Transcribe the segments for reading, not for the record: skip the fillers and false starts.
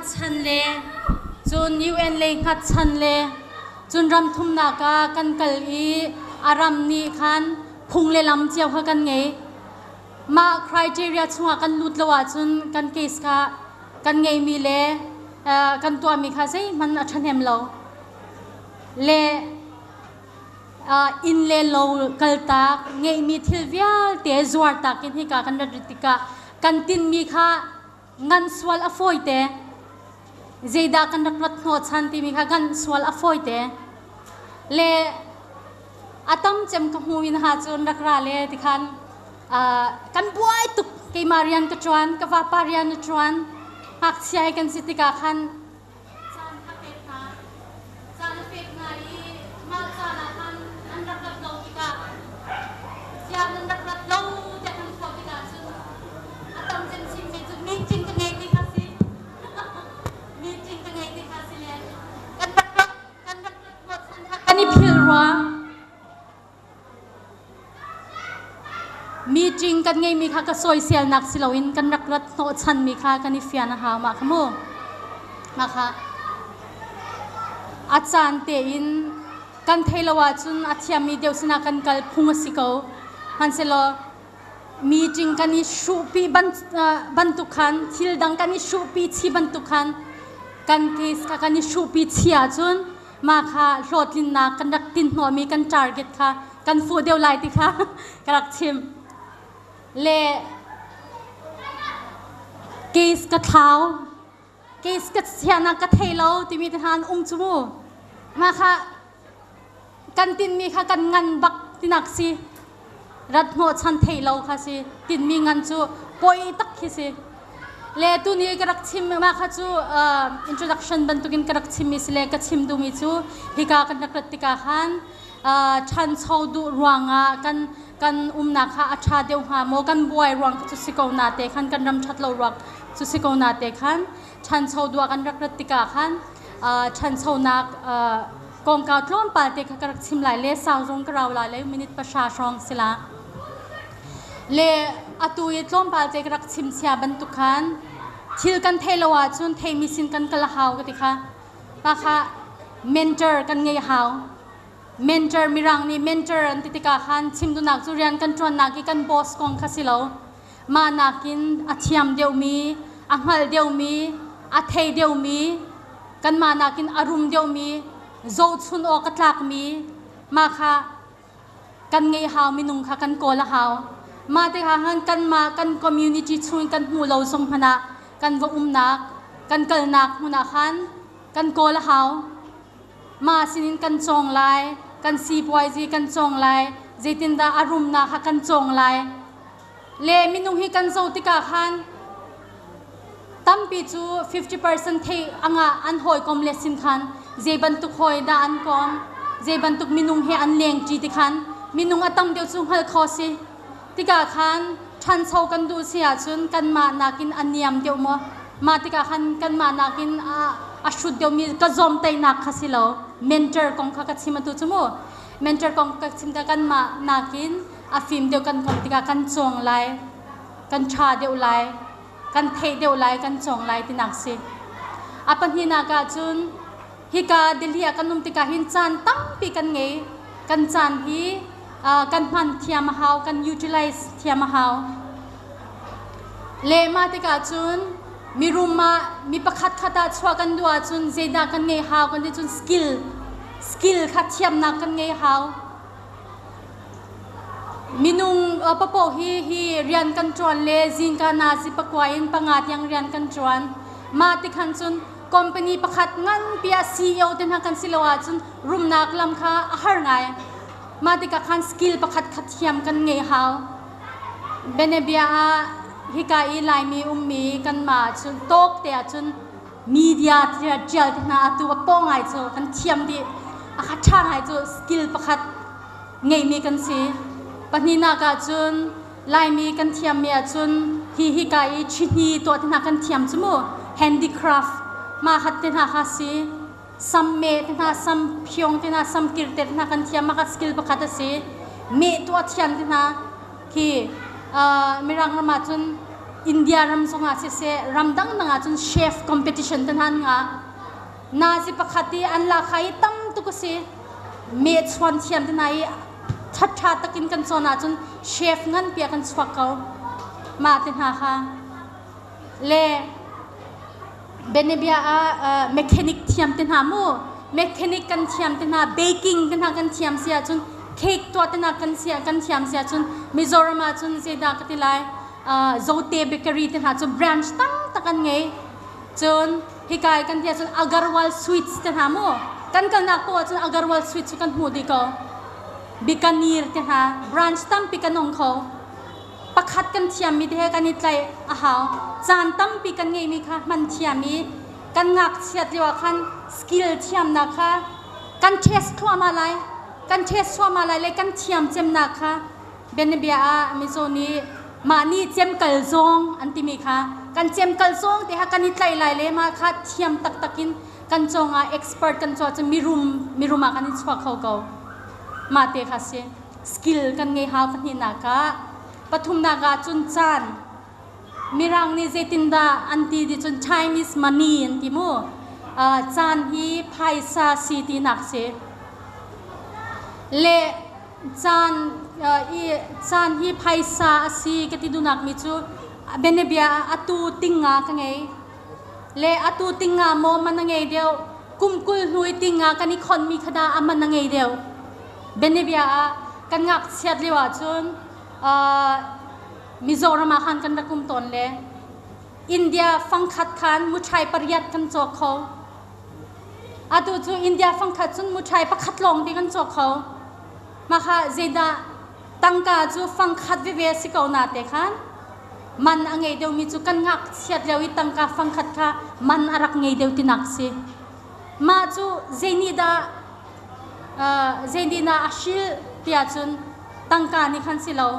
hngatchan le cun UN lei hngatchan le cun ram thumnak ah kan kal i a ram nih khan phung le lam cio kha kan ngei. Mah criteria chungah kan lut lo ahcun kan case kha kan ngeimi le kan tuahmi kha zeihmanh a ṭhahnem lo. Le inn le lo kaltak ngeihmi thil vialte zuartak in hika kan rat rih tikah kan tinhmi kha ngan sual a fawite. Zeidah kan rak rat hnawhchan timi kha ngan sual a fawite. Le a tam cem ka hmu in ha cun rak ra le tikhan kan buai tuk keimah rian ka ṭuan ka vapa rian a ṭuan ngakchia he kan si tikah khan caan ka pek hna caan a pek hna i mah caan ah khan an rak rat lo tikah siang nan rak rat lo tiah kan thawh tikah cun a tam cem chimmi cu meeting ka ngei ti kha si meeting ka ngei ti kha si le kan rak rat kan rak Kan i philh rua. Meeting kan ngeimi kha ka sawiselnak si loin kan rak rat hnawhchanmi kha kan i fian a hau mah kha mu. Mah kha a caan tein kan thei lo ahcun a thiammi deuh sinah kan kal phung a si ko. Hmanhsehlaw meeting kan i hruhpi bantuk khan thil dang kan i hruhpi chi bantuk khan kan case kha kan i hruhpi chi ahcun mah kha hlawhtlinnak kan rak tinhnawhmi kan target kha kan fuh deuh lai ti kha ka rak chim. Le case ka thlau case ka sianak ka thei lo timi te hna an um cu mu. Mah kha kan tinhmi kha kan ngan bak tinak si rat hnawhchan thei lo kha si tinhmi ngan cu poi tak khi si le tuni ka rak chim ma kha cu introduction bantukin ka rak chimmi si le ka chim duhmi cu hika kan rak rat tikah khan ṭhancho duh ruangah kan kan umnak kha a ṭha deuh hnga maw kan buai ruang cu si ko na te khan kan ram ṭhat lo ruang cu si ko na te khan ṭhancho duh kan rak rat tikah khan ṭhanchonak kongkau tlawmpal te kha ka rak chim lai le sau zong ka rau lai le minute 3 hrawng si la. Le atu i tlawmpal te ka rak chim chia bantuk khan thil kan thei lo ahcun theimi sin kan kal a hau ka ti kha. Pa kha mentor kan ngei hau. Mentor mirang nih mentor an ti tikah khan chim duhnak cu rian kan ṭuannak i kan boss kong kha si lo. Mah nakin a thiam deuhmi, a hngal deuhmi, a thei deuhmi, kanmah nakin a rum deuhmi, zohchun awk a tlakmi, mah kha kan ngeih hau minung kha kan kawl a hau. Mah tikah khan kanmah kan community chung kan hmuh lo zong hmanh ah kan va umnak, kan kalnak hmun ah khan kan kawl a hau. Mah sinin kan cawng lai, kan sipuaizi kan cawng lai, zeitindah a rumnak kha kan cawng lai. Le minung hi kan zoh tikah khan tampi cu 50% thei angah an hawikom le sin khan zei bantuk hawi dah an kawm, zei bantuk minung he an lengṭi ti khan minung a tam deuh cu hngalh kho si. Tikah khan ṭhancho kan duh si ahcun kanmah nakin a niam deuh maw? Mah tikah khan kanmah nakin a, a hrut deuhmi ka zawmtaihnak kha si lo. Mentor kong kha ka chim atu cu mu. Mentor kong ka chim tikah kanmah nakin a fim deuh kan kong tikah kan cawng lai, kan ṭha deuh lai, kan theih deuh lai, kan cawng lai tinak si. A pahnihnak ah cun hika Delhi ah kan um tikah hin caan tampi kan ngei. Kan caan hi kan hman thiam a hau, kan utilize thiam a hau. Le mah tikah cun mirum ah mi pakhat khat ah chuah kan duh ahcun zeidah kan ngei hau kan ti cun skill skill kha thiamnak kan ngei hau. Minung papoh hi hi rian kan ṭuan le zingka nazi pakua in panga tiang rian kan ṭuan. Mah tikhan cun company pakhat nganpi ah CEO te hna kan si lo ahcun rumnak lam kha a har ngai. Mah tikah khan skill pakhat kha thiam kan ngei hau. Bianabia ah hika i Laimi ummi kanmah cun tawk te ahcun media ṭial te hna atu a paw ngai cu kan thiam dih. A kha ṭha ngai cu skill pakhat ngeimi kan si. Pahnihnak ahcun Laimi kan thiammi ahcun hi hika i chihni tuah te hna kan thiam cu mu. Handicraft mah hat te hna kha si. Sam meh te hna, sam phiong te hna, sam kir te hna kan thiam. Mah kha skill pakhat a si. Meh tuah thiam te hna khi Mirang ram ahcun India ram zongah siseh ram dangdang ah cun chef competition te hna an ngah. Nazi pakhat i an lakha i tam tuk a si. Meh chuan thiam te hna i ṭhaṭha takin kan cawn ahcun chef nganpi ah kan chuak ko. Mah te hna kha. Le bianabia ah mechanic thiam te hna mu mechanic kan thiam te hna baking te hna kan thiam si ahcun cake tuah te hna kan si kan thiam si ahcun Mizoram ah cun zeidah ka ti lai Zote bakery te hna cu branch tam tak an ngei cun hika i kan ti ahcun Agarwal sweets te hna mu kan kalnak poah cun Agarwal sweets cu kan hmuh dih ko Bikaner te hna branch tampi kan ong kho Pakhat kan thiammi te he kan i tlaih a hau. Caan tampi kan ngeihmi kha hman thiam i kan ngakchiat lio ah khan skill thiamnak kha kan test thluahmah lai. Kan test thluahmah lai le kan thiam cemnak kha bianabia ah mizaw nih mah nih cemkal zawng an timi kha kan cemkal zawng te kha kan i tlaih lai le mah kha thiam taktak in kan cawng ah expert kan caw cun mirum mirum ah kan i chuak kho ko. Mah te kha si. Skill kan ngei hau pahnihnak ah pathumnak ah cun caan Mirang nih zeitindah an ti ti cun time is money an ti mu. Uh, caan hi phaisa si tinak si. Le caan uh, i caan hi phaisa a si ka ti dunak mi cu bianabia atu tinga ka ngei. Le atu tinga maw man a ngei deuh kum 20 hnu i tinga kan i khon mi kha dah a man a ngei deuh. Bianabia ah kan ngakchiat lio ahcun uh, Mizoram ah khan kan rak um tawn le India fangkhat khan muṭhai pariat kan cawk kho. Atu cu India fangkhat cun muṭhai pakhat lawng te kan cawk kho. Mah kha zeidah tangka cu fangkhat veve a si ko na te khan man a ngei deuhmi cu kan ngakchiat lio i tangka fangkhat kha man a rak ngei deuh tinak si. Mah cu zei dah Zeitin ah a hrilh tiah cun tangka nih khan si lo,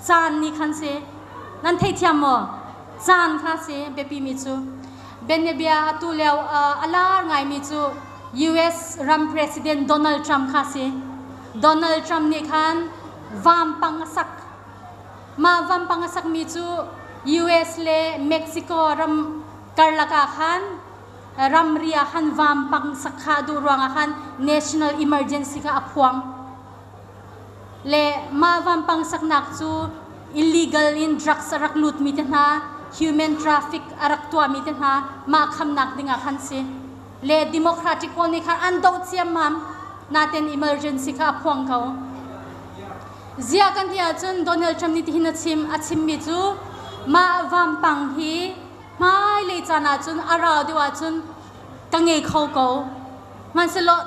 caan nih khan si. Nan theithiam maw? Caan kha si biapimi cu. Bianabia atu lio a lar ngaimi cu US ram President Donald Trump kha si. Donald Trump nih khan vampang a sak. Mah vampang a sakmi cu US le Mexico ram karlak ah khan ramri ah khan vampang sak kha a duh ruangah khan national emergency kha a phuang. Le mah vampang saknak cu illegal in drugs a rak lutmi te hna, human traffic a rak tuahmi te hna mah khamnak dingah khan si. Le democratic pawl nih khan an doh ciammam naten emergency kha a phuang ko. Ziah kan ti ahcun Donald Trump nih tihin a chim a chimmi cu mah vampang hi Hmailei caan ahcun a rau deuh ahcun ka ngei kho ko. Hmanhsehlaw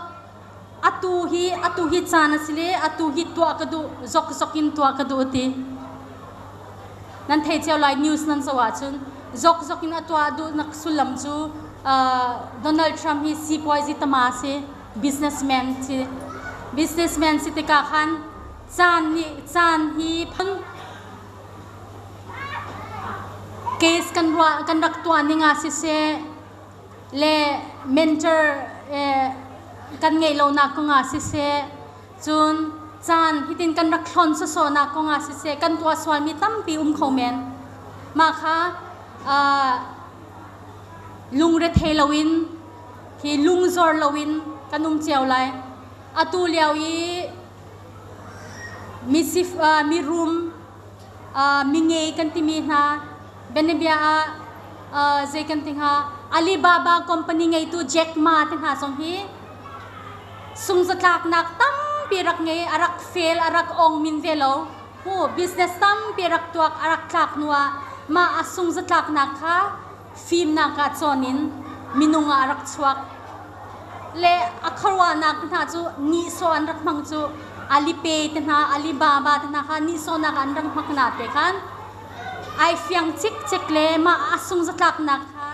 atu hi atu hi caan a si le atu hi tuah ka duh zokzok in tuah ka duh ti. Nan thei cio lai news nan zoh ahcun zokzok in a tuah duhnak sullam cu uh, Donald Trump hi sipuaizi tama si businessman si businessman si tikah khan caan nih caan hi phun Case kan ruah kan rak tuah ning ah siseh le mentor eh, kan ngeih lonak kong ah siseh cun caan hitin kan rak thlon sawsawhnak kong ah siseh kan tuah sualmi tampi um kho men. Mah kha uh, lungrethei loin hi lungzor loin kan um cio lai. Atu lio i Misif, uh, mirum, uh, mingei kan timi hna bianabia ah uh, zei kan ti hnga Alibaba company ngeitu Jack Ma te hna zong hi sungzatlaknak tampi rak ngei a rak fail a rak ong min ve lo hu business tampi rak tuak a rak tlak hnu ah mah a sungzatlaknak kha fimnak ah cawn in minung ah a rak chuak le a khuaruahnak te hna cu nihsawh an rak hmang cu Alipay te hna Alibaba te hna kha nihsawhnak an rak hmang hna te khan ai fiang cikcek le mah a sungzatlaknak kha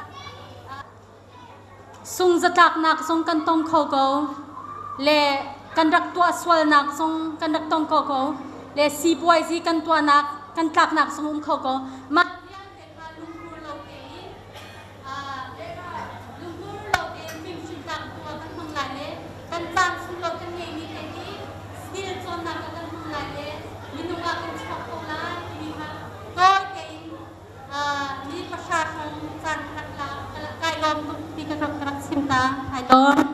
sungzatlaknak zong kan tong kho ko le kan rak tuah sualnak zong kan rak tong kho ko le sipuaizi kan tuahnak kan tlaknak zong um kho ko mah vialte kha lunghlur lo tein Lunghlur lo tein fimhrinnak tu ah kan hmang lai le kan caan sunglawi kan ngeihmi te hi skill cawnnak ah kan hmang lai le minung ah kan chuak kho lai timi kha tawi tein. Ai lawm.